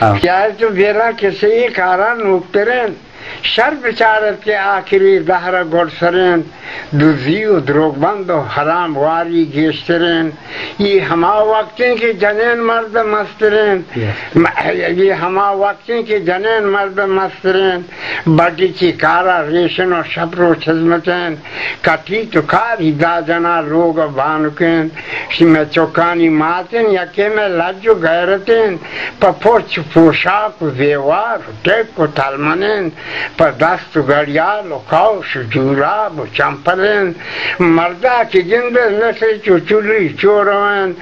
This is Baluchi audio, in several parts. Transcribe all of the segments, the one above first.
آ۔ کہ آ تو بیرا کسے کارا نوکترین۔ شر بچارت کہ آخری دہر گڈسرین۔ دزی و دروگبند و حرام واری گیشترین۔ یہ ہما وقتیں کہ جنین مرد مسترین۔ یس۔ م-، یہ ہما وقتیں کہ جنین مرد مسترین۔ بڈی چی کارا ریشن و شپ روچ خدمتین۔ کٹی تو کاری دا جنا لوگ بانکین۔ شی میں چوکانی ماتین، یکے میں لج و غیرتین۔ پہ پچ پوشاک و زیوار و ٹیک و تلمنین۔ پہ دست و گڑیال و کاوش و جوراب و چمپلین۔ مردا کہ گندے مثل چو چلی چوروین۔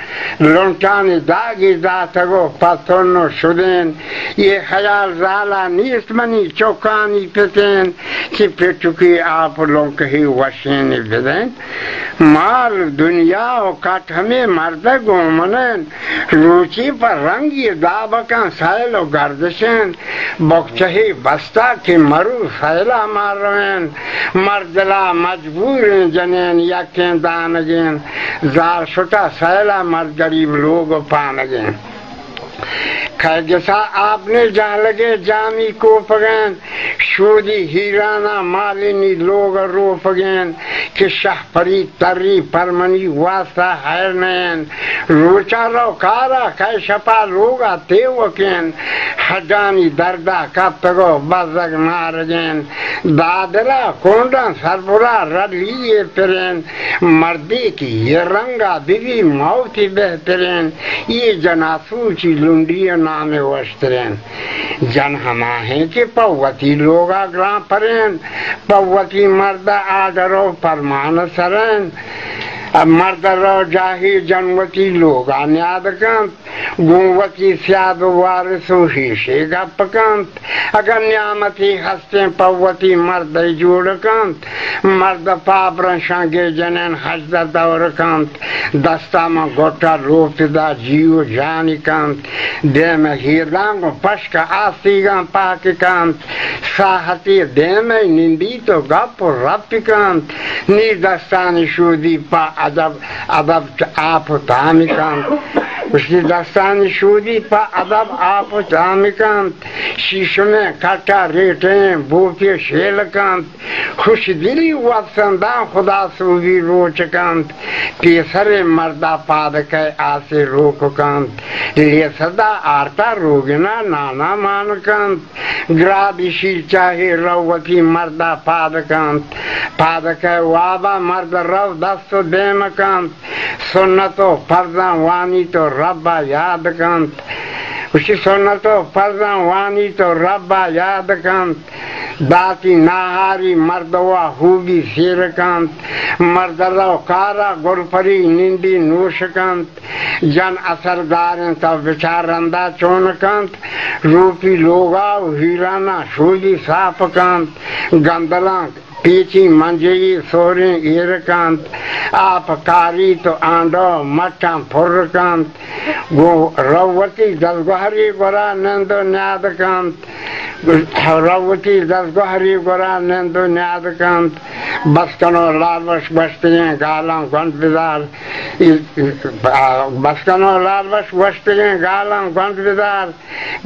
لنٹانی داگی داتگ و پتن و شدین۔ یہ خیال زالا نیست منی چوکانی پتین۔ چی پٹکی آپ و لنکہی وشینی بدین۔ مال دنیا و کٹ ہمے مردگ گوں منین۔ روچی پہ رنگی دابکاں سیل و گردشین۔ بکچہی بستا کہ مرو سیلا ما روین۔ مردلا مجبوریں جنین یکیں دانگین۔ زال شتا سیلا مرد گریب لوگ و پانگین۔ کئے گسا آپ نے جہلگے جامی کوپگین۔ شودی ہیرانا مالینی لوگ روپگین۔ کہ شہ پری تری پر منی واسطہ ہیر نین۔ روچا رو کارا کئے شپا لوگا تیوکین۔ ہڈانی دردا کپتگو بزگ مارگین۔ دادلا کونڈاں سربرا رلی پرین۔ مردی کہ یہ رنگا ببی موتی بہترین۔ یہ جنا سوچی لنڈی نام وشترین۔ جن ہماہیں کہ پہ وتی لوگا گران پرین، پہ وتی مرد آڈر و پرمان سرین۔ مرد رو جاہی جن وتی لوگا نیاد کنت، گوں وتی سیاد و وارث و ہیشے گپ کنت۔ اگر نیامتی ہستیں پہ وتی مرد جوڑ کنت، مرد پابرنشاں گے جنین ہژدہ دور کنت۔ دستا من گٹا روپ دا جیو جانی کنت۔ دیم ہیرداں گوں پشک آستیگاں پاک کنت۔ ساہتی دیم نندی تو گپ و رپ کنت۔ نی دستانی شودی پا ادب، ادب چ آپ و تامی کنت۔ اشی دستانی شودی پا ادب آپ و تامی کنت۔ شیشمیں کٹا ریٹیں بوپی شیل کنت۔ خوش دلی وپسنداں خدا سوبی روچ کنت۔ پیسریں مردا پادکئے آسے روک کنت۔ لیسدا آرتا روگنا نانا مان کنت۔ گرابی شیر چاہے رو وتی مردا پاد کنت۔ پادکئے وابا مرد رو دست و دیم کنت۔ سنت و فرضاں وانیت و ربا یاد کنت۔ گوشی سنت و فرضاں وانیت و ربا یاد کنت۔ داتی ناہاری مردوا ہوبی سیر کنت۔ مرد رو کارا گلپری نندی نوش کنت۔ جن اثرداریں تو بچار رندا چون کنت۔ روپی لوگا و ہیرانا شودی ساپ کنت۔ گندلاں پیچی منجہی سوریں ایر کنت۔ آپ کاریت و آنڈو مٹاں پر کنت۔ گوں رو وتی دزگوہری گورا نند و نیاد کنت۔ رو وتی دزگوہری گورا نند و نیاد کنت۔ بس کنو لال وش گوشتگیں گالاں گونڈ بدار۔ بس کنو لال وش گوشتگیں گالاں گونڈ بدار۔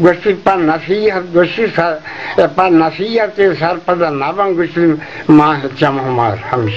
گوشتی، پہ نصیحت، گوشتی، سر-، پہ نصیحت سرپد نہ بن، گوشتی، ما چم ہمار ہمش۔